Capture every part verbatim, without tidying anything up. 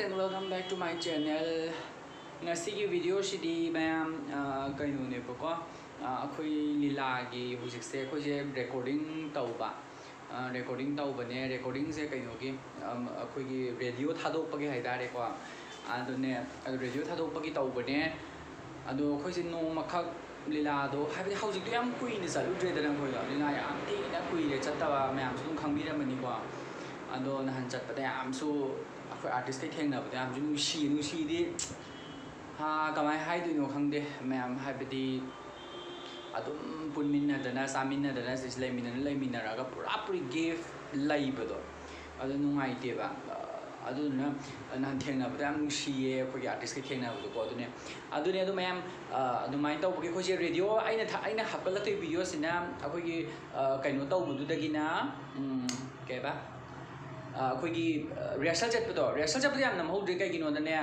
And welcome back to my channel. ꯉꯁꯤꯒꯤ ꯚꯤꯗꯤꯑꯣꯁꯤꯗꯤ ꯃꯌꯥꯝ, ꯑ, ꯀꯩꯅꯣꯅꯦꯕꯀꯣ, ꯑ, ꯑꯩꯈꯣꯏ ꯂꯤꯂꯥꯒꯤ ꯍꯧꯖꯤꯛꯁꯦ ꯑꯩꯈꯣꯏꯁꯦ ꯔꯦꯀꯣꯔꯗꯤꯡ ꯇꯧꯕ, ꯑ, ꯔꯦꯀꯣꯔꯗꯤꯡ ꯇꯧꯕꯅꯦ꯫ ꯔꯦꯀꯣꯔꯗꯤꯡꯁꯦ ꯀꯩꯅꯣꯒꯤ, ꯑꯝ, ꯑꯩꯈꯣꯏꯒꯤ ꯔꯦꯗꯤꯑꯣ ꯊꯥꯗꯣꯛꯄꯒꯤ ꯍꯥꯏꯇꯥꯔꯦꯀꯣ꯫ ꯑꯗꯨꯅꯦ, ꯑꯗꯨ ꯔꯦꯗꯤꯑꯣ ꯊꯥꯗꯣꯛꯄꯒꯤ ꯇꯧꯕꯅꯦ꯫ ꯑꯗꯣ ꯑꯩꯈꯣꯏꯁꯦ ꯅꯣꯡꯃꯈꯛ ꯂꯤꯂꯥꯗꯣ, ꯍꯥꯏꯕꯗꯤ ꯍꯧꯖꯤꯛꯇꯤ ꯌꯥꯝ ꯀꯨꯏꯅ ꯆꯠꯂꯨꯗ꯭ꯔꯦꯗꯅ ꯑꯩꯈꯣꯏꯗꯣ, ꯂꯤꯂꯥ ꯌꯥꯝ ꯊꯤꯅ ꯀꯨꯏꯔꯦ ꯆꯠꯇꯕ, ꯃꯌꯥꯝꯁꯨ ꯑꯗꯨꯝ ꯈꯪꯕꯤꯔꯝꯃꯅꯤꯀꯣ꯫ ꯑꯗꯣ ꯅꯍꯥꯟ ꯆꯠꯄꯗ ꯌꯥꯝꯁꯨ ꯑꯩꯈꯣꯏ ꯑꯥꯔꯇꯤꯁꯀꯩ ꯊꯦꯡꯅꯕꯗ ꯌꯥꯝꯁꯨ ꯅꯨꯡꯁꯤ, ꯅꯨꯡꯁꯤꯗꯤ, ꯍꯥ, ꯀꯃꯥꯏꯅ ꯍꯥꯏꯗꯣꯏꯅꯣ ꯈꯪꯗꯦ꯫ ꯃꯌꯥꯝ ꯍꯥꯏꯕꯗꯤ ꯑꯗꯨꯝ ꯄꯨꯟꯃꯤꯟꯅꯗꯅ, ꯆꯥꯃꯤꯟꯅꯗꯅ, ꯁꯤꯁꯦ ꯂꯩꯃꯤꯟꯅꯅ, ꯂꯩꯃꯤꯟꯅꯔꯒ ꯄꯨꯔꯥ ꯄꯨꯔꯤ ꯒꯦꯞ ꯂꯩꯕꯗꯣ, ꯑꯗꯨ ꯅꯨꯡꯉꯥꯏꯇꯦꯕ꯫ ꯑꯗꯨꯗꯨꯅ ꯅꯍꯥꯟ ꯊꯦꯡꯅꯕꯗ ꯌꯥꯝ ꯅꯨꯡꯁꯤꯌꯦ, ꯑꯩꯈꯣꯏꯒꯤ ꯑꯥꯔꯇꯤꯁꯀꯩ ꯊꯦꯡꯅꯕꯗꯣꯀꯣ꯫ ꯑꯗꯨꯅꯦ, ꯑꯗꯨꯅꯦ, ꯑꯗꯨ ꯃꯌꯥꯝ, ꯑ, ꯑꯗꯨꯃꯥꯏꯅ ꯇꯧꯕꯒꯤ ꯑꯩꯈꯣꯏꯁꯦ ꯔꯦꯗꯤꯑꯣ ꯑꯩꯅ ꯊ-, ꯑꯩꯅ ꯍꯥꯞꯀꯠꯂꯛꯇꯣꯏ ꯚꯤꯗꯤꯑꯣꯁꯤꯅ ꯑꯩꯈꯣꯏꯒꯤ, ꯑ, ꯀꯩꯅꯣ ꯇꯧꯕꯗꯨꯗꯒꯤꯅ, ꯎꯝ, ꯀꯩꯕ? ꯑ, ꯑꯩꯈꯣꯏꯒꯤ, ꯑ, ꯔꯤꯍꯔꯁꯦꯜ ꯆꯠꯄꯗꯣ, ꯔꯤꯍꯔꯁꯦꯜ ꯆꯠꯄꯗꯣ ꯌꯥꯝ ꯅꯝꯍꯧꯗ꯭ꯔꯦ꯫ ꯀꯩꯒꯤꯅꯣꯗꯅꯦ,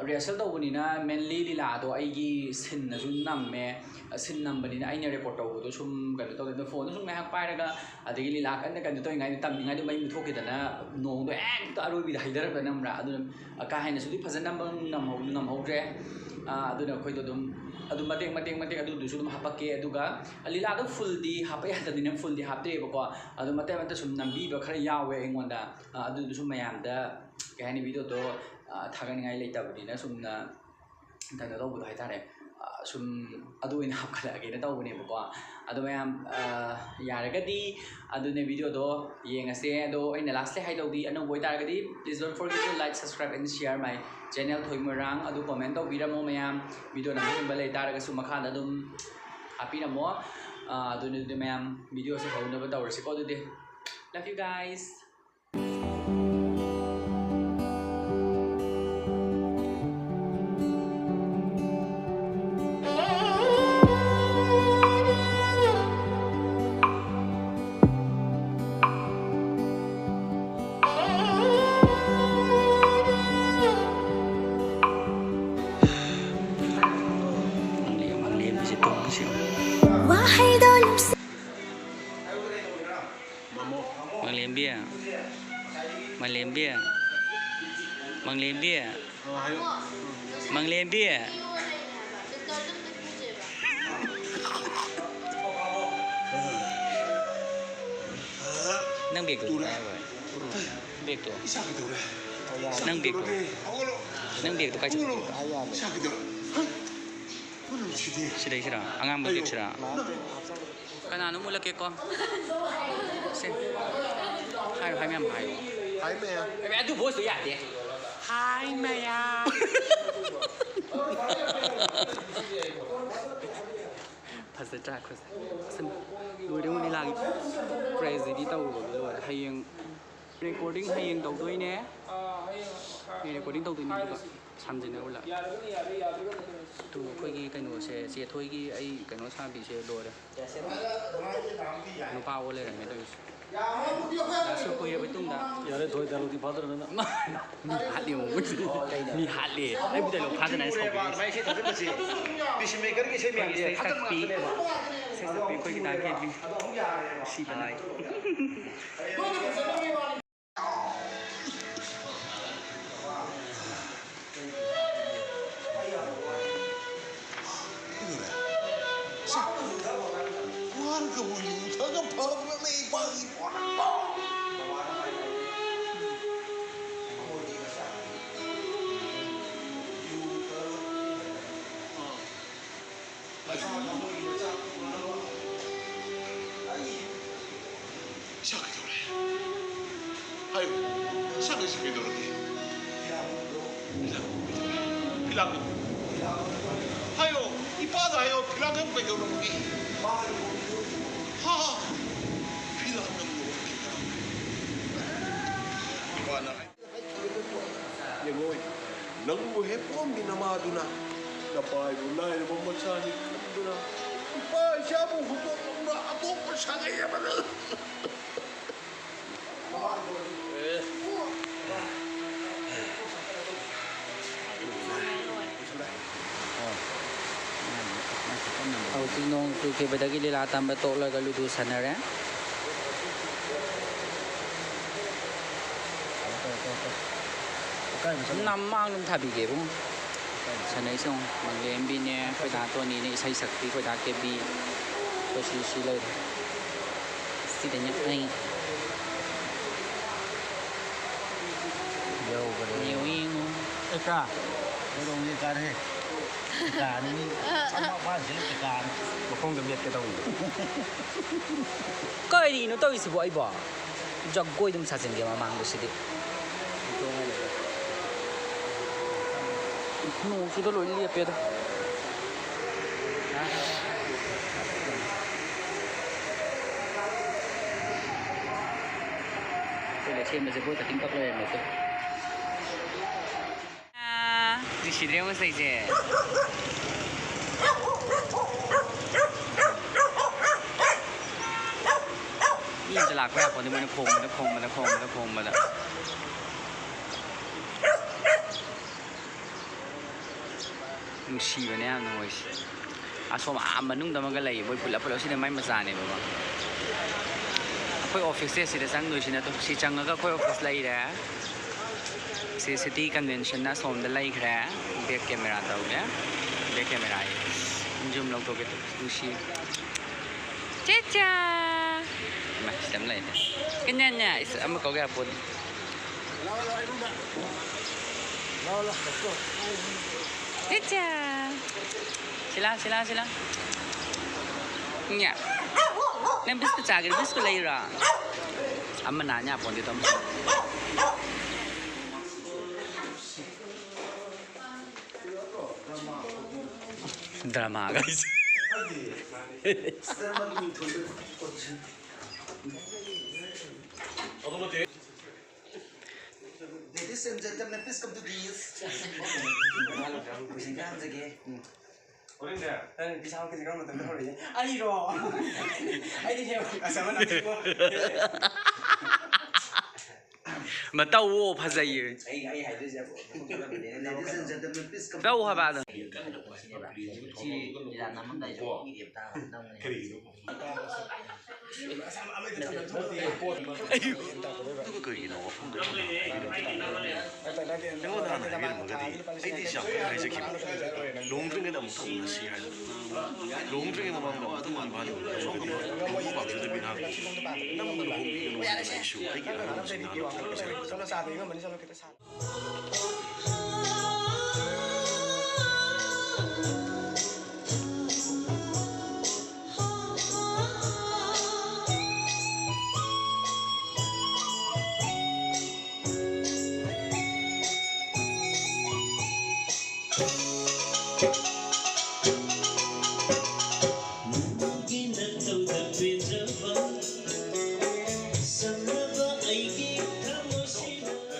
ꯔꯤꯍꯔꯁꯦꯜ ꯇꯧꯕꯅꯤꯅ mainly ꯂꯤꯂꯥꯗꯣ ꯑꯩꯒꯤ ꯁꯤꯟꯅꯁꯨ ꯅꯝꯃꯦ꯫ ꯁꯤꯟ ꯅꯝꯕꯅꯤꯅ ꯑꯩꯅ ꯔꯦꯀꯣꯔꯗ ꯇꯧꯕꯗꯣ ꯁꯨꯝ ꯀꯩꯅꯣ ꯇꯧꯗꯦ꯫ ꯑꯗꯣ ꯐꯣꯟꯗꯣ ꯁꯨꯝ ꯉꯥꯏꯍꯥꯛ ꯄꯥꯏꯔꯒ, ꯑꯗꯒꯤ ꯂꯤꯂꯥ ꯀꯟꯅ ꯀꯩꯅꯣ ꯇꯧꯔꯤꯉꯩꯗ, ꯇꯝꯃꯤꯉꯩꯗ ꯃꯩ ꯃꯨꯠꯊꯣꯛꯈꯤꯗꯅ ꯅꯣꯡꯗꯣ ꯍꯦꯛꯇ ꯑꯔꯣꯏꯕꯤꯗ ꯍꯩꯊꯔꯛꯄ ꯅꯝꯕ꯭ꯔꯥ? ꯑꯗꯨꯅ, ꯑ, ꯀꯥ ꯍꯦꯟꯅꯁꯨꯗꯤ ꯐꯖꯅ ꯅꯝꯕ ꯉꯝꯍꯧ-, ꯉꯝꯍꯧꯗ꯭ꯔꯦ꯫ ꯑ, ꯑꯗꯨꯅ ꯑꯩꯈꯣꯏꯗꯣ ꯑꯗꯨꯝ, ꯑꯗꯨꯝ ꯃꯇꯦꯛ, ꯃꯇꯦꯛ, ꯃꯇꯦꯛ ꯑꯗꯨꯗꯨꯁꯨ ꯑꯗꯨꯝ ꯍꯥꯄꯛꯀꯦ꯫ ꯑꯗꯨꯒ ꯂꯤꯂꯥꯗꯣ ꯐꯨꯜꯗꯤ ꯍꯥꯞꯄ ꯌꯥꯗꯕꯅꯤꯅ ꯐꯨꯜꯗꯤ ꯍꯥꯞꯇ꯭ꯔꯦꯕꯀꯣ꯫ ꯑꯗꯨ ꯃꯇꯦꯛ, ꯃꯇꯦꯛ ꯁꯨꯝ ꯅꯝꯕꯤꯕ ꯈꯔ ꯌꯥꯎꯋꯦ ꯑꯩꯉꯣꯟꯗ꯫ ꯑ, ꯑꯗꯨꯗꯨꯁꯨ ꯃꯌꯥꯝꯗ, ꯀꯩ ꯍꯥꯏꯅꯤ, ꯚꯤꯗꯤꯑꯣꯗꯣ, ꯑ, ꯊꯥꯒꯠꯅꯤꯡꯉꯥꯏ ꯂꯩꯇꯕꯅꯤꯅ ꯁꯨꯝꯅ ꯀꯩꯅꯣ ꯇꯧꯕꯗꯣ ꯍꯥꯏꯇꯥꯔꯦ꯫ ꯑ, ꯁꯨꯝ ꯑꯗꯨ ꯑꯣꯏꯅ ꯍꯥꯞꯀꯠꯂꯛꯑꯒꯦꯅ ꯇꯧꯕꯅꯦꯕꯀꯣ꯫ ꯑꯗꯣ ꯃꯌꯥꯝ, ꯑ, ꯌꯥꯔꯒꯗꯤ ꯑꯗꯨꯅꯦ ꯚꯤꯗꯤꯑꯣꯗꯣ ꯌꯦꯡꯉꯁꯦ꯫ ꯑꯗꯣ ꯑꯩꯅ lastly ꯍꯥꯏꯗꯧꯗꯤ, ꯑꯅꯧꯕ ꯑꯣꯏꯇꯥꯔꯒꯗꯤ please don't forget to like, subscribe and share my channel ꯊꯣꯏ ꯃꯣꯏꯔꯥꯡ꯫ ꯑꯗꯨ comment ꯇꯧꯕꯤꯔꯝꯃꯣ ꯃꯌꯥꯝ꯫ ꯚꯤꯗꯤꯑꯣ ꯅꯝꯍꯟꯅꯤꯡꯕ ꯂꯩꯇꯥꯔꯒꯁꯨ ꯃꯈꯥꯗ ꯑꯗꯨꯝ ꯍꯥꯞꯄꯤꯔꯝꯃꯣ꯫ ꯑ, ꯑꯗꯨꯅꯦ, ꯑꯗꯨꯗꯤ ꯃꯌꯥꯝ ꯚꯤꯗꯤꯑꯣꯁꯦ ꯍꯧꯅꯕ ꯇꯧꯔꯁꯤꯀꯣ꯫ ꯑꯗꯨꯗꯤ love you guys. ꯋꯥꯍꯩꯗꯣ ꯅꯨꯡꯁꯤ- ꯃꯥꯂꯦꯝꯕꯤ꯫ ꯃꯪꯂꯦꯝꯕꯤ꯫ ꯃꯪꯂꯦꯝꯕꯤ꯫ ꯅꯪ ꯕꯦꯒꯇꯣ ꯀꯥꯏ ꯍꯥꯏꯕ? ꯕꯦꯒꯇꯣ꯫ ꯅꯪ ꯕꯦꯒꯇꯣ꯫ ꯅꯪ ꯕꯦꯒꯇꯣ ꯀꯥꯏ ꯆꯠꯈ꯭ꯔꯒꯦ? ꯁꯤꯗꯩꯁꯤꯔꯥ? ꯑꯉꯥꯡꯕ ꯕꯦꯒꯁꯤꯔꯥ? ꯀꯅꯥꯅꯣ ꯃꯨꯠꯂꯛꯀꯦꯀꯣ? ꯁꯦ꯫ ꯍꯥꯏꯔꯣ, ꯍꯥꯏ ꯃꯌꯥꯝ ꯍꯥꯏꯌꯣ꯫ ꯍꯥꯏ ꯃꯌꯥꯝ꯫ ꯑꯗꯨ ꯚꯣꯏꯁꯇꯣ ꯌꯥꯗꯦ꯫ ꯍꯥꯏ ꯃꯌꯥꯝ꯫ ꯐꯖꯗ꯭ꯔꯥ ꯑꯩꯈꯣꯏꯁꯦ? ꯑꯁ, ꯂꯣꯏꯔꯦ, ꯂꯤꯂꯥꯒꯤ ꯀ꯭ꯔꯦꯖꯁꯤꯗꯤ ꯇꯧꯔꯨꯕꯒꯤ ꯂꯣꯏꯔꯦ꯫ ꯍꯌꯦꯡ ꯔꯦꯀꯣꯔꯗꯤꯡ ꯍꯌꯦꯡ ꯇꯧꯗꯣꯏꯅꯦ꯫ ꯍꯌꯦꯡ ꯔꯦꯀꯣꯔꯗꯤꯡ ꯇꯧꯗꯣꯏꯅꯦ, ꯑꯗꯨꯒ ꯁꯝꯖꯤꯟꯅꯔꯨ ꯂꯥꯛꯑꯦ꯫ ꯑꯗꯨ ꯑꯩꯈꯣꯏꯒꯤ ꯀꯩꯅꯣꯁꯦ, ꯆꯦ ꯊꯣꯏꯒꯤ ꯑꯩ ꯀꯩꯅꯣ ꯁꯥꯕꯤꯁꯦ ꯂꯣꯏꯔꯦ꯫ ꯅꯨꯄꯥ ꯑꯣ ꯂꯩꯔꯝꯃꯦ ꯇꯧꯔꯤꯁꯦ꯫ ꯂꯥꯁꯁꯨ ꯀꯨꯏꯔꯕ ꯃꯇꯨꯡꯗ꯫ ꯌꯥꯔꯦ, ꯊꯣꯏ, ꯗꯥꯏꯂꯣꯛꯇꯤ ꯐꯥꯗ꯭ꯔ ꯅꯪꯅ꯫ ꯃꯤ ꯍꯥꯠꯂꯦ ꯑꯃꯨꯛ꯫ ꯃꯤ ꯍꯥꯠꯂꯦ꯫ ꯑꯩꯕꯨ ꯗꯥꯏꯂꯣꯛ ꯐꯥꯗꯅ ꯑꯩ ꯁꯥꯎꯕꯤꯔꯤꯁꯦ꯫ ꯃꯥꯏꯁꯦ ꯊꯥꯖꯤꯜꯂꯁꯤ꯫ ꯄꯤꯁ ꯃꯦꯀꯔꯒꯤ ꯏꯁꯩ ꯃꯌꯥꯝꯁꯦ ꯑꯩꯈꯣꯏꯒꯤ ꯊꯥꯖꯤꯜꯂꯛꯇ꯭ꯔꯦꯕ꯫ ꯁꯛꯄꯤ, ꯏꯁꯩ ꯁꯛꯄꯤ ꯑꯩꯈꯣꯏꯒꯤ ꯗꯥ ꯀꯦꯕꯤ꯫ ꯅꯨꯡꯁꯤꯕꯅ꯫ ꯏꯁꯥ ꯀꯩꯗꯧꯔꯦ? ꯍꯥꯏꯌꯨ꯫ ꯏꯁꯥ ꯀꯩꯁꯤ ꯀꯩꯗꯧꯔꯒꯦ? ꯐꯤꯂꯥꯛ꯫ ꯍꯥꯏꯌꯣ꯫ ꯏꯄꯥꯗ ꯍꯥꯏꯌꯣ꯫ ꯐꯤꯂꯥꯛ ꯅꯪ ꯀꯩꯗꯧꯔꯝꯒꯦ? ꯍꯥ? ꯐꯤꯂꯥꯛ ꯅꯪ ꯏꯄꯥꯅ ꯍꯥꯏ-, ꯌꯦꯡꯉꯣ, ꯅꯪꯕꯨ ꯍꯦꯛ ꯄꯣꯛꯑꯝꯃꯤ ꯅꯃꯥꯗꯨꯅ ꯅꯄꯥ ꯏꯕꯨ ꯂꯥꯏꯔꯕ ꯃꯆꯥꯅꯤ ꯈꯟꯗꯨꯅ ꯏꯄꯥ ꯏꯆꯥꯕꯨ ꯍꯨꯟꯗꯣꯛꯂꯝꯅ ꯑꯇꯣꯞꯄ ꯁꯥꯒꯩ ꯑꯃꯗ꯫ ꯍꯧꯖꯤꯛ ꯅꯣꯡ ꯆꯨꯈꯤꯕꯗꯒꯤ ꯂꯤꯂꯥ ꯇꯝꯕ ꯇꯣꯛꯂꯒ ꯂꯨꯗꯨ ꯁꯥꯟꯅꯔꯦ꯫ ꯅꯃꯥꯡ ꯑꯗꯨꯝ ꯊꯥꯕꯤꯒꯦ ꯏꯕꯨꯡ꯫ ꯁꯥꯟꯅꯩꯁꯦ ꯌꯦꯡꯉꯣ꯫ ꯃꯪꯂꯦꯝꯕꯤꯅꯦ, ꯑꯩꯈꯣꯏ ꯗꯥ ꯇꯣꯅꯤꯅꯦ, ꯏꯁꯩ ꯁꯛꯄꯤ ꯑꯩꯈꯣꯏ ꯗꯥ ꯀꯦꯕꯤ꯫ ꯑꯩꯈꯣꯏ ꯁꯤ, ꯁꯤ ꯂꯩꯔꯦ꯫ ꯁꯤꯗꯅꯦ ꯑꯩ꯫ ꯌꯧꯈꯔꯦ꯫ ꯌꯦꯡꯉꯨ, ꯌꯦꯡꯉꯨ꯫ ꯑꯦ ꯀꯥ, ꯀꯩꯗꯧꯅꯤ ꯀꯥꯔꯦ? ꯀꯥꯅꯤ ꯃꯤ ꯆꯥꯝꯃꯉꯥ ꯐꯥꯅ ꯁꯤꯜꯂꯛꯇꯦ ꯀꯥꯅꯤ꯫ ꯃꯈꯣꯡꯗ ꯃꯦꯠꯀꯦ ꯇꯧꯕꯅꯤ꯫ ꯀꯔꯤꯅꯣ ꯇꯧꯔꯤꯁꯤꯕꯣ ꯑꯩꯕꯣ? ꯖꯒꯣꯏ ꯑꯗꯨꯝ ꯁꯥꯖꯤꯟꯒꯦ ꯃꯃꯥꯡꯗ ꯁꯤꯗꯤ꯫ ꯅꯣꯡꯁꯤꯗ ꯂꯣꯏ ꯂꯦꯞꯄꯦꯗ꯫ ꯑꯩꯈꯣꯏꯅ ꯁꯦꯝꯕꯁꯦ ꯕꯣꯏ ꯀꯇꯤꯡ ꯀꯛ ꯂꯩꯔꯝꯃꯦ ꯑꯩꯈꯣꯏ꯫ ꯑꯥ, ꯅꯨꯡꯁꯤꯗ꯭ꯔꯦ ꯃꯁꯩꯁꯦ꯫ ꯃꯤ ꯑꯝꯇ ꯂꯥꯛꯄ ꯌꯥꯄꯣꯟꯇꯦ, ꯃꯣꯏꯅ ꯈꯣꯡꯕꯗ, ꯈꯣꯡꯕꯗ, ꯈꯣꯡꯕꯗ, ꯈꯣꯡꯕꯗ꯫ ꯅꯨꯡꯁꯤꯕꯅꯦ ꯌꯥꯝꯅ ꯃꯣꯏꯁꯦ꯫ ꯑꯁꯣꯝ ꯑꯥ ꯃꯅꯨꯡꯗ ꯑꯃꯒ ꯂꯩꯌꯦ, ꯃꯣꯏ ꯄꯨꯂꯞ ꯄꯨꯂꯞ꯫ ꯁꯤꯅ ꯃꯥꯏ ꯃꯆꯥꯅꯦꯕꯀꯣ꯫ ꯑꯩꯈꯣꯏ ꯑꯣꯐꯤꯁꯁꯦ ꯁꯤꯗ ꯆꯪꯗꯣꯏꯁꯤ ꯅꯠꯇ꯭ꯔꯣ? ꯁꯤ ꯆꯪꯉꯒ ꯑꯩꯈꯣꯏ ꯑꯣꯐꯤꯁ ꯂꯩꯔꯦ꯫ ꯁꯤ ꯁꯤꯇꯤ ꯀꯟꯚꯦꯟꯁꯟꯅ ꯑꯁꯣꯝꯗ ꯂꯩꯈ꯭ꯔꯦ꯫ ꯕꯦꯛ ꯀꯦꯃꯦꯔꯥ ꯇꯧꯒꯦ꯫ ꯕꯦꯛ ꯀꯦꯃꯦꯔꯥ ꯖꯨꯝ ꯂꯧꯊꯣꯛꯀꯦ ꯇꯧ-, ꯅꯨꯡꯁꯤ꯫ ꯆꯦꯆꯥ! ꯏꯃꯥ, ꯁꯤꯗ ꯑꯃ ꯂꯩꯅꯦ꯫ ꯀꯩꯅꯣꯅꯦ, ꯏꯁ, ꯑꯃ ꯀꯧ ꯌꯥꯄꯣꯠ꯫ ꯂꯥꯎ, ꯂꯥꯎ, ꯏꯕꯨꯡꯗ꯫ ꯂꯥꯎ, ꯂꯥꯎ, ꯂꯥꯎ꯫ ꯆꯦꯆꯥ! ꯁꯤꯂꯥ, ꯁꯤꯂꯥ, ꯁꯤꯂꯥ꯫ ꯏꯌꯥ꯫ ꯅꯪ ꯕꯤꯁꯀꯨꯠ ꯆꯥꯒꯦꯔꯣ? ꯕꯤꯁꯀꯨꯠ ꯂꯩꯔꯨꯔꯣ? ꯑꯃ ꯅꯥ ꯌꯥꯄꯣꯟꯗꯦ ꯇꯧ꯫ ꯗ꯭ꯔꯃꯥꯒ ꯍꯥꯏꯁꯦ꯫ Ladies and gentlemen, please come to this. ꯀꯨꯏꯁꯟ ꯈꯔ ꯍꯪꯖꯒꯦ꯫ ꯅꯪ ꯅꯨꯄꯤ ꯁꯥꯕ ꯀꯔꯝꯕ ꯃꯇꯝꯗ ꯍꯧꯔꯛꯏ? ꯑꯩꯔꯣ? ꯑꯩꯗꯤ ꯍꯦꯛ ꯑꯁ, ꯑꯃ ꯅꯠꯇꯦꯀꯣ꯫ ꯃꯇꯧ ꯐꯖꯩꯌꯦ꯫ ꯑꯩ, ꯑꯩ ꯍꯥꯏꯗꯣꯏꯁꯦ꯫ Ladies and gentlemen, please come ꯇꯧ ꯍꯥꯏꯕ ꯑꯗꯣ꯫ ꯁꯤ ꯂꯤꯂꯥ ꯅꯝꯃꯝꯗꯥꯏꯁꯨ ꯀꯨꯏꯔꯦꯕ ꯇꯥꯕ, ꯅꯪ ꯀꯔꯤꯒꯤꯅꯣ? ꯑꯗꯨꯒ ꯀꯔꯤꯒꯤꯅꯣ ꯋꯥꯐꯝꯗꯣ ꯌꯥꯝ ꯅꯨꯡꯉꯥꯏꯔꯤꯗꯣ? ꯑꯩꯉꯣꯟꯗ ꯍꯥꯟꯅ ꯍꯥꯏꯕꯤꯔꯝꯃꯒꯗꯤ ꯑꯩꯗꯤ ꯌꯥꯝ ꯀꯟꯅ ꯍꯥꯏꯖꯈꯤꯕ, ꯂꯨꯍꯣꯡꯗ꯭ꯔꯤꯉꯩꯗ ꯑꯃꯨꯛꯇ ꯎꯅꯁꯤ ꯍꯥꯏꯗꯅ꯫ ꯂꯨꯍꯣꯡꯗ꯭ꯔꯤꯉꯩ ꯃꯃꯥꯡꯗ ꯑꯃꯨꯛꯇ ꯎꯅꯕ ꯍꯥꯏꯕ ꯁꯣꯝꯒꯤ ꯄꯥꯝꯖꯗꯕꯤ ꯅꯍꯥꯛꯄꯨ ꯅꯝꯅ ꯂꯨꯍꯣꯡꯕꯤꯒꯅꯨ ꯍꯥꯏꯗꯅ ꯑꯩꯁꯨ ꯑꯩꯒꯤ ꯑꯍꯜ ꯂꯃꯟꯁꯤꯡꯅ ꯍꯥꯟꯅ ꯐꯣꯡꯗꯣꯛꯆꯔꯛꯄ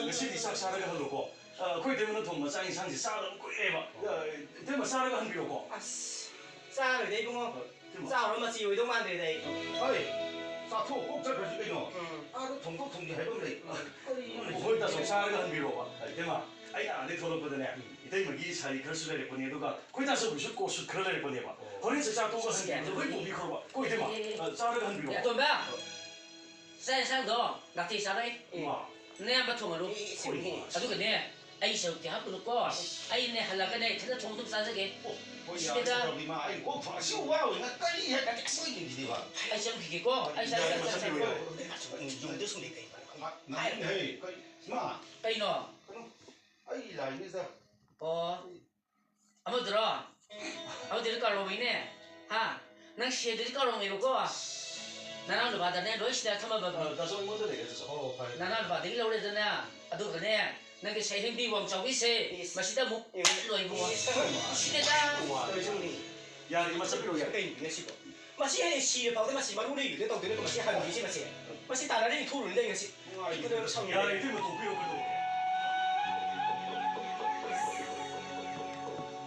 ꯉꯁꯤꯗꯤ ꯆꯥꯛ ꯆꯥꯔꯒ ꯍꯜꯂꯣꯀꯣ꯫ ꯑ, ꯑꯩꯈꯣꯏ ꯏꯇꯩꯃꯅ ꯊꯣꯡꯕ ꯆꯥꯛ ꯏꯟꯁꯥꯡꯁꯦ ꯆꯥꯗꯕ ꯀꯨꯏꯔꯦꯕ꯫ ꯑ, ꯏꯇꯩꯃ ꯆꯥꯔꯒ ꯍꯟꯕꯤꯔꯣꯀꯣ꯫ ꯑꯁ, ꯆꯥꯔꯣꯏꯗ ꯏꯕꯨꯡꯉꯣ꯫ ꯏꯇꯩꯃ꯫ ꯆꯥꯔꯨꯔ ꯃꯆꯤ ꯑꯣꯏꯗꯧ ꯃꯥꯟꯗ꯭ꯔꯦꯗ ꯑꯩ꯫ ꯍꯣꯏ, ꯆꯥꯊꯣꯛꯑ ꯀꯣꯛ ꯆꯠꯈ꯭ꯔꯁꯤ ꯀꯩꯅꯣ꯫ ꯎꯝ꯫ ꯑꯥꯗ ꯊꯣꯡꯗꯣꯛ ꯊꯣꯡꯖꯤꯟ ꯍꯥꯏꯕ ꯑꯃ ꯂꯩ꯫ ꯎꯝ꯫ ꯀꯔꯤꯅꯣꯅꯦ? ꯍꯣꯏ, ꯇꯥꯆꯧ, ꯆꯥꯔꯒ ꯍꯟꯕꯤꯔꯣꯕ꯫ ꯏꯇꯩꯃ, ꯑꯩꯅ ꯑꯥꯗꯩ ꯊꯣꯛꯂꯛꯄꯗꯅꯦ, ꯎꯝ꯫ ꯏꯇꯩꯃꯒꯤ ꯁꯥꯔꯤ ꯈꯔꯁꯨ ꯂꯩꯔꯛꯄꯅꯦ, ꯑꯗꯨꯒ ꯑꯩꯈꯣꯏ ꯇꯥꯆꯧꯒꯤꯁꯨ ꯀꯣꯠ ꯁꯨꯠ ꯈꯔ ꯂꯩꯔꯛꯄꯅꯦꯕ꯫ ꯑꯣ꯫ ꯍꯣꯔꯦꯟ ꯆꯥꯛ ꯆꯥ ꯇꯣꯛꯑꯒ ꯍꯟꯕꯤꯔꯣ, ꯂꯣꯏ ꯄꯨꯕꯤꯈ꯭ꯔꯣꯕ꯫ ꯀꯣ ꯏꯇꯩꯃ, ꯑ, ꯆꯥꯔꯒ ꯍꯟꯕꯤꯔꯣꯕ꯫ ꯑꯇꯣꯝꯕ, ꯆꯥꯛ ꯏꯟꯁꯥꯡꯗꯣ ꯅꯥꯇꯩ ꯆꯥꯔꯣꯏ꯫ ꯏꯃꯥ꯫ ꯅꯌꯥꯝꯕ ꯊꯣꯡꯍꯜꯂꯨ꯫ ꯑꯦ, ꯏꯆꯦ꯫ ꯑꯗꯨꯒꯅꯦ, ꯑꯩ ꯁꯔꯨꯛꯇꯤ ꯍꯥꯞꯀꯅꯨꯀꯣ꯫ ꯑꯩꯅꯦ ꯍꯜꯂꯛꯀꯅꯦ ꯏꯊꯟꯗ ꯊꯣꯡ ꯑꯗꯨꯝ ꯆꯥꯖꯒꯦ꯫ ꯑꯣ, ꯍꯣꯏ, ꯁꯤꯗ꯫ ꯌꯥꯔꯦ, ꯇꯧꯔꯗꯤ ꯃꯥ, ꯑꯩ ꯀꯣꯛ ꯐꯔꯁꯤ ꯋꯥꯕꯅ ꯀꯔꯤ ꯍꯥꯏ-, ꯀꯔꯤ ꯁꯣꯏꯗꯣꯏꯅꯁꯤꯗꯤꯕ? ꯑꯩ ꯆꯪꯈꯤꯒꯦꯀꯣ꯫ ꯑꯩ ꯆꯪ-, ꯌꯥꯔꯦ, ꯆꯪ-, ꯆꯪ-, ꯃꯁꯛ ꯆꯪ-, ꯌꯥꯔꯦ꯫ ꯌꯨꯝꯗ ꯁꯨꯝ ꯂꯩ ꯀꯩ ꯃꯥ, ꯃꯥ, ꯍꯦ, ꯀꯩ, ꯃꯥ꯫ ꯀꯩꯅꯣ? ꯀꯩꯅꯣ? ꯑꯩ ꯂꯥꯏꯅꯤꯗ꯫ ꯑꯣ꯫ ꯑꯃꯗꯨꯔꯣ? ꯑꯃꯗꯨꯗꯤ ꯀꯥꯎꯔꯝꯃꯤꯅꯦ꯫ ꯍꯥ? ꯅꯪ ꯁꯦꯟꯗꯨꯗꯤ ꯀꯥꯎꯔꯝꯃꯦꯕꯀꯣ? ꯅꯅꯥꯎ ꯅꯨꯄꯥꯗꯅꯦ ꯂꯣꯏ ꯁꯤꯗ ꯊꯝꯃꯕꯅꯤ꯫ ꯑ, ꯗꯥꯆꯧ ꯑꯩꯉꯣꯟꯗ ꯂꯩꯔꯦ, ꯗꯥꯆꯧ꯫ ꯑꯣ, ꯐꯔꯦ꯫ ꯅꯅꯥꯎ ꯅꯨꯄꯥꯗꯒꯤ ꯂꯧꯔꯦꯗꯅ, ꯑꯗꯨꯒꯅꯦ, ꯅꯪꯒꯤ ꯁꯩꯍꯦꯟꯕꯤ ꯋꯥꯡ ꯆꯥꯎꯕꯤꯁꯦ, ꯏꯁ꯫ ꯃꯁꯤꯗ ꯑꯃꯨꯛ ꯏꯁ꯫ ꯂꯣꯏꯕ ꯋꯥ-, ꯏꯁ꯫ ꯁꯤꯗ꯫ ꯋꯥ-, ꯌꯥꯔꯦ, ꯃꯁꯛ ꯄꯤꯔꯣ, ꯌꯥꯔꯦ꯫ ꯀꯩꯅꯣ ꯁꯤꯕꯣ? ꯃꯁꯤ ꯍꯌꯦꯡ ꯁꯤꯔ ꯐꯥꯎꯗ ꯃꯁꯤ ꯃꯔꯨ ꯂꯩꯕꯗ ꯇꯧꯗꯣꯏꯅꯦ, ꯃꯁꯤ ꯍꯟꯕꯤꯁꯤ ꯃꯁꯤ꯫ ꯃꯁꯤ ꯇꯥꯟꯅꯔ ꯏꯟꯊꯣꯛꯎꯔꯅꯤ ꯉꯁꯤ꯫ ꯅꯨꯡꯉꯥꯏꯇꯦ꯫ ꯀꯩꯗꯧꯔ ꯁꯥꯎꯅꯤꯡꯉꯦ? ꯌꯥꯔꯦ, ꯏꯇꯩꯃ, ꯇꯣꯛꯄꯤꯔꯣ, ꯀꯩꯗꯧꯔꯒꯦ?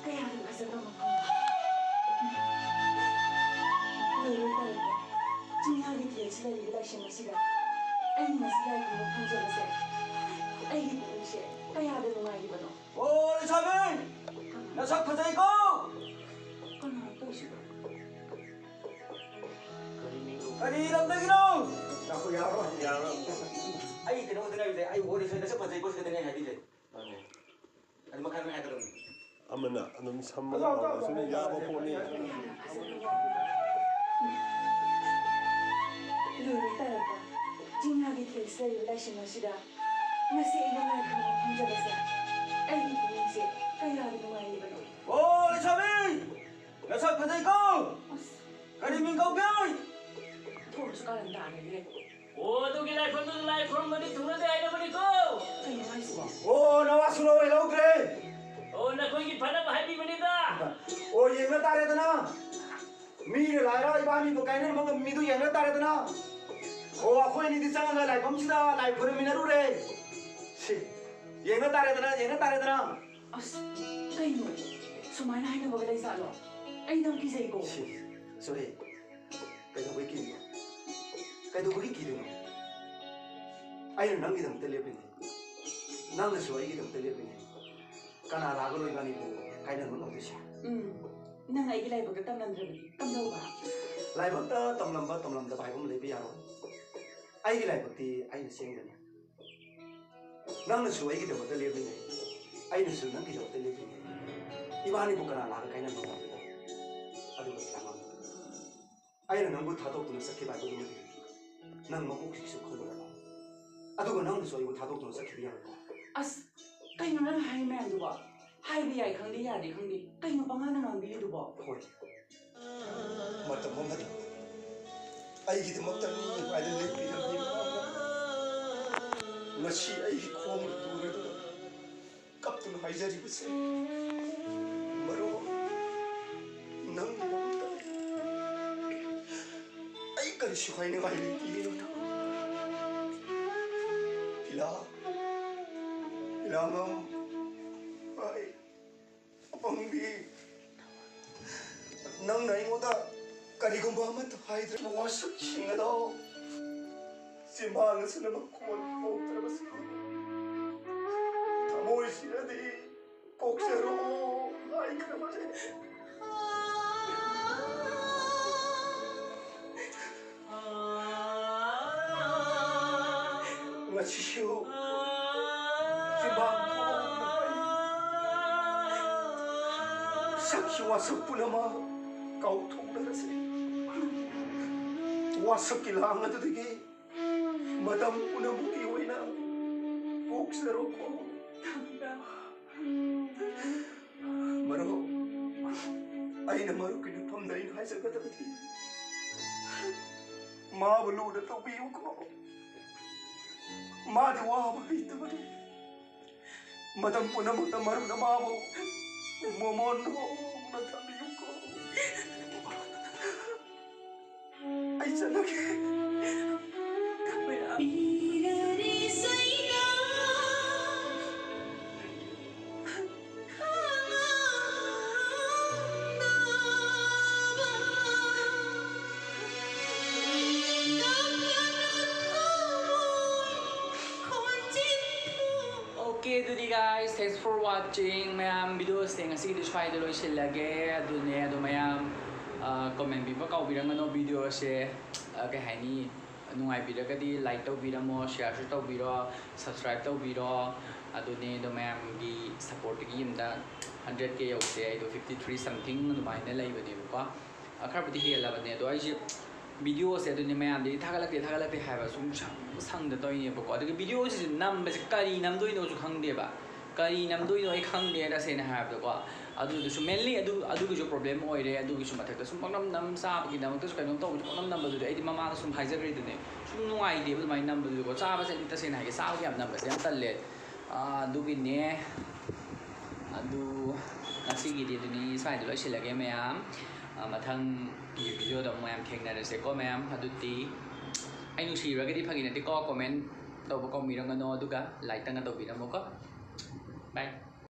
ꯀꯌꯥꯗꯤ ꯐꯖꯕ ꯃꯐꯝ꯫ ꯂꯩꯔꯣꯏ ꯇꯥꯔꯦꯀꯣ꯫ ꯆꯤꯡꯌꯥꯒꯤ ꯇꯨꯔꯦꯜꯁꯤꯗ ꯂꯩꯔꯤꯕ ꯂꯥꯏꯁꯪ ꯑꯁꯤꯗ ꯑꯩꯅ ꯉꯁꯤ ꯂꯥꯏ ꯈꯨꯔꯨꯝꯕ ꯐꯪꯖꯕꯁꯦ ꯑꯩꯒꯤ ꯄꯨꯛꯅꯤꯡꯁꯦ ꯀꯌꯥꯗ ꯅꯨꯡꯉꯥꯏꯔꯤꯕꯅꯣ꯫ ꯑꯣ, ꯂꯩꯁꯥꯕꯤ! ꯅꯁꯛ ꯐꯖꯩꯀꯣ! ꯀꯅꯥꯅꯣ ꯇꯧꯔꯤꯁꯤꯕꯣ? ꯀꯔꯤ ꯂꯝꯗꯒꯤꯅꯣ? ꯉꯥꯏꯈꯣ, ꯌꯥꯔꯣꯏ, ꯌꯥꯔꯣꯏ꯫ ꯑꯩ ꯀꯩꯅꯣ ꯈꯛꯇꯅꯦ ꯍꯥꯏꯕꯁꯦ, ꯑꯩ ꯋꯥꯔꯤ ꯁꯥꯟꯅ ꯆꯠꯄꯁꯦ ꯑꯩꯈꯣꯏ ꯈꯛꯇꯅꯦ ꯍꯥꯏꯕꯤꯁꯦ꯫ ꯑꯃꯅ ꯑꯗꯨꯝ ꯁꯝꯃꯒ ꯍꯧꯔꯁꯨ ꯑꯗꯨꯝ ꯌꯥꯕ ꯄꯣꯠꯅꯤ꯫ ꯂꯣꯏꯔꯦ ꯇꯥꯔꯛꯄ꯫ ꯆꯤꯡꯌꯥꯒꯤ ꯊꯦꯛꯁꯤꯗ ꯂꯩꯔꯤꯕ ꯂꯥꯏꯁꯪ ꯑꯁꯤꯗ ꯉꯁꯤ ꯑꯩꯅ ꯂꯥꯏ ꯈꯨꯔꯨꯝꯕ ꯐꯪꯖꯕꯁꯦ ꯑꯩꯒꯤ ꯄꯨꯛꯅꯤꯡꯁꯦ ꯀꯌꯥꯗ ꯅꯨꯡꯉꯥꯏꯔꯤꯕꯅꯣ꯫ ꯑꯣ ꯂꯩꯁꯥꯕꯤ! ꯅꯁꯛ ꯐꯖꯩꯀꯣ! ꯑꯁ, ꯀꯔꯤ ꯃꯤꯡ ꯀꯧꯒꯦ? ꯊꯣꯛꯂꯁꯨ ꯀꯥꯔꯟ ꯇꯥꯔꯦꯅꯦ꯫ ꯑꯣ ꯑꯗꯨꯒꯤ ꯂꯥꯏꯐꯝꯗꯨꯗ ꯂꯥꯏ ꯈꯨꯔꯨꯝꯕꯗꯤ ꯊꯨꯡꯅꯗꯦ ꯍꯥꯏꯅꯕꯅꯤꯀꯣ꯫ ꯀꯩꯅꯣ ꯍꯥꯏꯁꯤꯕꯣ? ꯑꯣ ꯅꯋꯥꯁꯨ ꯂꯧꯔꯦ ꯂꯧꯗ꯭ꯔꯦ꯫ ꯑꯣ ꯅꯈꯣꯏꯒꯤ ꯐꯅꯕ ꯍꯥꯏꯕꯤꯕꯅꯤꯗ꯫ ꯑꯣ ꯌꯦꯡꯅ ꯇꯥꯔꯦꯗꯅ꯫ ꯃꯤꯅ ꯂꯥꯏꯔ ꯏꯕꯥꯅꯤꯕꯨ ꯀꯥꯏꯅꯔꯝꯕ ꯉꯝꯃꯤꯗꯨ ꯌꯦꯡꯅ ꯇꯥꯔꯦꯗꯅ꯫ ꯑꯣ ꯑꯩꯈꯣꯏ ꯑꯅꯤꯗꯤ ꯆꯪꯉꯒ ꯂꯥꯏꯐꯝꯁꯤꯗ ꯂꯥꯏ ꯈꯨꯔꯨꯝꯃꯤꯟꯅꯔꯨꯔꯦ꯫ ꯁꯤ ꯌꯦꯡꯅ ꯇꯥꯔꯦꯗꯅ ꯌꯦꯡꯅ ꯇꯥꯔꯦꯗꯅ꯫ ꯑꯁ, ꯀꯩꯅꯣ? ꯁꯨꯃꯥꯏꯅ ꯍꯥꯏꯅꯕꯒ ꯂꯩꯖꯥꯠꯂꯣ? ꯑꯩ ꯌꯥꯝ ꯀꯤꯖꯩꯀꯣ꯫ ꯁꯤ ꯁꯣꯔꯤ꯫ ꯀꯩꯗꯧꯕꯩ ꯀꯤꯔꯤꯅꯣ? ꯀꯩꯗꯧꯕꯒꯤ ꯀꯤꯗꯣꯏꯅꯣ? ꯑꯩꯅ ꯅꯪꯒꯤꯗꯃꯛꯇ ꯂꯦꯞꯄꯤꯅꯦ꯫ ꯅꯪꯅꯁꯨ ꯑꯩꯒꯤꯗꯃꯛꯇ ꯂꯦꯞꯄꯤꯅꯦ꯫ ꯀꯅꯥ ꯂꯥꯛꯑꯒ ꯏꯕꯥꯅꯤꯕꯨ ꯀꯥꯏꯅꯕ ꯉꯝꯗꯣꯏꯁꯦ? ꯎꯝ, ꯅꯪ ꯑꯩꯒꯤ ꯂꯥꯏꯕꯛꯇ ꯇꯝꯂꯝꯗ꯭ꯔꯕꯗꯤ ꯀꯝꯗꯧꯕ? ꯂꯥꯏꯕꯛꯇ ꯇꯝꯂꯝꯕ ꯇꯝꯂꯝꯗꯕ ꯍꯥꯏꯕ ꯑꯃ ꯂꯩꯕ ꯌꯥꯔꯣꯏ꯫ ꯑꯩꯒꯤ ꯂꯥꯏꯕꯛꯇꯤ ꯑꯩꯅ ꯁꯦꯝꯒꯅꯤ꯫ ꯅꯪꯅꯁꯨ ꯑꯩꯒꯤꯗꯃꯛꯇ ꯂꯦꯞꯄꯤꯅꯦ꯫ ꯑꯩꯅꯁꯨ ꯅꯪꯒꯤꯗꯃꯛꯇ ꯂꯦꯞꯄꯤꯅꯦ꯫ ꯏꯕꯥꯅꯤꯕꯨ ꯀꯅꯥ ꯂꯥꯛꯑꯒ ꯀꯥꯏꯅꯕ ꯉꯝꯗꯣꯏꯅꯣ? ꯑꯗꯨꯒ ꯏꯂꯥꯃ, ꯑꯩꯅ ꯅꯪꯕꯨ ꯊꯥꯗꯣꯛꯇꯨꯅ ꯆꯠꯈꯤꯕ ꯍꯥꯏꯕꯗꯨꯃꯗꯤ ꯅꯪ ꯃꯀꯣꯛꯁꯤꯁꯨ ꯈꯜꯂꯨꯔꯕ? ꯑꯗꯨꯒ ꯅꯪꯅꯁꯨ ꯑꯩꯕꯨ ꯊꯥꯗꯣꯛꯇꯨꯅ ꯆꯠꯈꯤꯕ ꯌꯥꯔꯣꯏꯀꯣ? ꯑꯁ, ꯀꯩꯅꯣ ꯅꯪ ꯍꯥꯏꯔꯤ ꯃꯌꯥꯝꯗꯨꯕꯣ? ꯍꯥꯏꯕ ꯌꯥꯏ ꯈꯪꯗꯦ, ꯌꯥꯗꯦ ꯈꯪꯗꯦ, ꯀꯩꯅꯣ ꯄꯉꯥꯡꯗ ꯉꯥꯡꯕꯤꯔꯤꯗꯨꯕꯣ? ꯍꯣꯏ꯫ ꯃꯇꯝ ꯑꯃꯗ ꯑꯩꯒꯤꯗꯃꯛꯇ ꯃꯤ ꯍꯥꯏꯅ ꯂꯦꯞꯄꯤꯔꯝꯃꯤ ꯃꯃꯥꯡꯗ ꯉꯁꯤ ꯑꯩꯒꯤ ꯈꯣꯡꯅ ꯇꯨꯔꯗꯨꯅ ꯀꯞꯇꯨꯅ ꯍꯥꯏꯖꯔꯤꯕꯁꯦ ꯃꯔꯨꯞ ꯅꯪꯒꯤꯗꯃꯛꯇ ꯑꯩ ꯀꯔꯤꯁꯨ ꯍꯥꯏꯅꯤꯡꯉꯥꯏ ꯂꯩꯇꯦ꯫ ꯏꯂꯥ, ꯏꯂꯥꯉꯝ, ꯑꯩ ꯑꯄꯪꯕꯤ, ꯅꯪꯅ ꯑꯩꯉꯣꯟꯗ ꯀꯔꯤꯒꯨꯝꯕ ꯑꯃꯠꯇ ꯍꯥꯏꯗ꯭ꯔꯕ ꯋꯥꯁꯛꯁꯤꯡ ꯑꯗꯣ ꯆꯤꯝꯕꯥꯜ ꯑꯁꯤꯅ ꯃꯈꯣꯟ ꯊꯣꯛꯇ꯭ꯔꯕꯁꯨ ꯊꯃꯣꯏꯁꯤꯗꯗꯤ ꯀꯣꯛꯆꯔꯣ ꯍꯥꯏꯈ꯭ꯔꯕꯅꯦ꯫ ꯉꯁꯤꯁꯨ ꯆꯤꯝꯕꯥꯜ ꯊꯣꯛꯅ ꯁꯛꯈꯤ ꯋꯥꯁꯛ ꯄꯨꯝꯅꯃꯛ ꯀꯥꯎꯊꯣꯛꯅꯔꯁꯤ꯫ ꯋꯥꯁꯛꯀꯤ ꯂꯥꯡ ꯑꯗꯨꯗꯒꯤ ꯃꯇꯝ ꯄꯨꯝꯅꯃꯛꯀꯤ ꯑꯣꯏꯅ ꯀꯣꯛꯆꯔꯣꯀꯣ꯫ ꯃꯔꯨꯞ, ꯑꯩꯅ ꯃꯔꯨꯞꯀꯤ ꯂꯨꯞꯐꯝꯗ ꯑꯩꯅ ꯍꯥꯏꯖꯒꯗꯕꯗꯤ, ꯃꯥꯕꯨ ꯂꯨꯅ ꯇꯧꯕꯤꯌꯨꯀꯣ꯫ ꯃꯥꯗꯤ ꯋꯥꯕ ꯍꯩꯇꯕꯅꯤ꯫ ꯃꯇꯝ ꯄꯨꯝꯅꯃꯛꯇ ꯃꯔꯨꯞꯅ ꯃꯥꯕꯨ ꯃꯣꯃꯣꯟ ꯍꯣꯡꯅ ꯊꯝꯕꯤꯌꯨꯀꯣ꯫ ꯑꯩ ꯆꯠꯂꯒꯦ꯫ Okay, ꯑꯗꯨꯗꯤ guys, thanks for watching. ꯃꯌꯥꯝ, videoꯁꯦ ꯉꯁꯤꯒꯤꯗꯤ ꯁ꯭ꯋꯥꯏꯗ ꯂꯣꯏꯁꯤꯜꯂꯒꯦ꯫ ꯑꯗꯨꯅꯦ, ꯑꯗꯣ ꯃꯌꯥꯝ, ꯑ, comment ꯄꯤꯕ ꯀꯥꯎꯕꯤꯔꯝꯒꯅꯣ꯫ Videoꯁꯦ, ꯑ, ꯀꯩ ꯍꯥꯏꯅꯤ, ꯅꯨꯡꯉꯥꯏꯕꯤꯔꯒꯗꯤ like ꯇꯧꯕꯤꯔꯝꯃꯣ, shareꯁꯨ ꯇꯧꯕꯤꯔꯣ, subscribe ꯇꯧꯕꯤꯔꯣ꯫ ꯑꯗꯨꯅꯦ, ꯑꯗꯣ ꯃꯌꯥꯝꯒꯤ supportꯇꯒꯤ ꯑꯝꯇ hundred K ꯌꯧꯁꯦ꯫ ꯑꯩꯗꯣ fifty three something ꯑꯗꯨꯃꯥꯏꯅ ꯂꯩꯕꯅꯦꯕꯀꯣ꯫ ꯑ, ꯈꯔꯕꯨꯗꯤ ꯍꯦꯜꯂꯕꯅꯦ, ꯑꯗꯣ ꯑꯩꯁꯦ videoꯁꯦ ꯑꯗꯨꯅꯦ ꯃꯌꯥꯝꯗꯒꯤ ꯊꯥꯒꯠꯂꯛꯇꯦ, ꯊꯥꯒꯠꯂꯛꯇꯦ ꯍꯥꯏꯕ ꯁꯨꯝ ꯁꯪ-, ꯁꯪꯗ ꯇꯧꯔꯤꯅꯦꯕꯀꯣ꯫ ꯑꯗꯨꯒ videoꯁꯤꯁꯨ ꯅꯝꯕꯁꯦ ꯀꯔꯤ ꯅꯝꯗꯣꯏꯅꯣꯁꯨ ꯈꯪꯗꯦꯕ, ꯀꯔꯤ ꯅꯝꯗꯣꯏꯅꯣ ꯑꯩ ꯈꯪꯗꯦ ꯇꯁꯦꯡꯅ ꯍꯥꯏꯔꯕꯗꯀꯣ꯫ ꯑꯗꯨꯗꯨꯁꯨ mainly ꯑꯗꯨ, ꯑꯗꯨꯒꯤꯁꯨ problem ꯑꯣꯏꯔꯦ꯫ ꯑꯗꯨꯒꯤꯁꯨ ꯃꯊꯛꯇ ꯁꯨꯝ ꯄꯪꯅꯝ ꯅꯝ, ꯆꯥꯕꯒꯤꯗꯃꯛꯇꯁꯨ ꯀꯩꯅꯣꯝ ꯇꯧꯕꯁꯨ ꯄꯪꯅꯝ ꯅꯝꯕꯗꯨꯗꯤ ꯑꯩꯗꯤ ꯃꯃꯥꯡꯗ ꯁꯨꯝ ꯍꯥꯏꯖꯈ꯭ꯔꯤꯗꯨꯅꯦ, ꯁꯨꯝ ꯅꯨꯡꯉꯥꯏꯇꯦꯕ ꯑꯗꯨꯃꯥꯏꯅ ꯅꯝꯕꯗꯨꯗꯤꯀꯣ꯫ ꯆꯥꯕꯁꯦ ꯑꯩꯗꯤ ꯇꯁꯦꯡꯅ ꯍꯥꯏꯒꯦ, ꯆꯥꯕꯒꯤ ꯌꯥꯝ ꯅꯝꯕꯁꯦ ꯌꯥꯝ ꯇꯜꯂꯦ꯫ ꯑꯥ, ꯑꯗꯨꯒꯤꯅꯦ꯫ ꯑꯗꯨ ꯉꯁꯤꯒꯤꯗꯤ ꯑꯗꯨꯅꯤ, ꯁ꯭ꯋꯥꯏꯗ ꯂꯣꯏꯁꯤꯜꯂꯒꯦ ꯃꯌꯥꯝ꯫ ꯑꯥ, ꯃꯊꯪꯒꯤ videoꯗ ꯑꯃꯨꯛ ꯃꯌꯥꯝ ꯊꯦꯡꯅꯔꯁꯦꯀꯣ ꯃꯌꯥꯝ꯫ ꯑꯗꯨꯗꯤ ꯑꯩ ꯅꯨꯡꯁꯤꯔꯨꯔꯒꯗꯤ ꯐꯥꯒꯤ ꯅꯠꯇꯦꯀꯣ, comment ꯇꯧꯕ ꯀꯥꯎꯕꯤꯔꯝꯒꯅꯣ, ꯑꯗꯨꯒ like ꯇꯪꯒ ꯇꯧꯕꯤꯔꯝꯃꯣꯀꯣ꯫ Bye꯫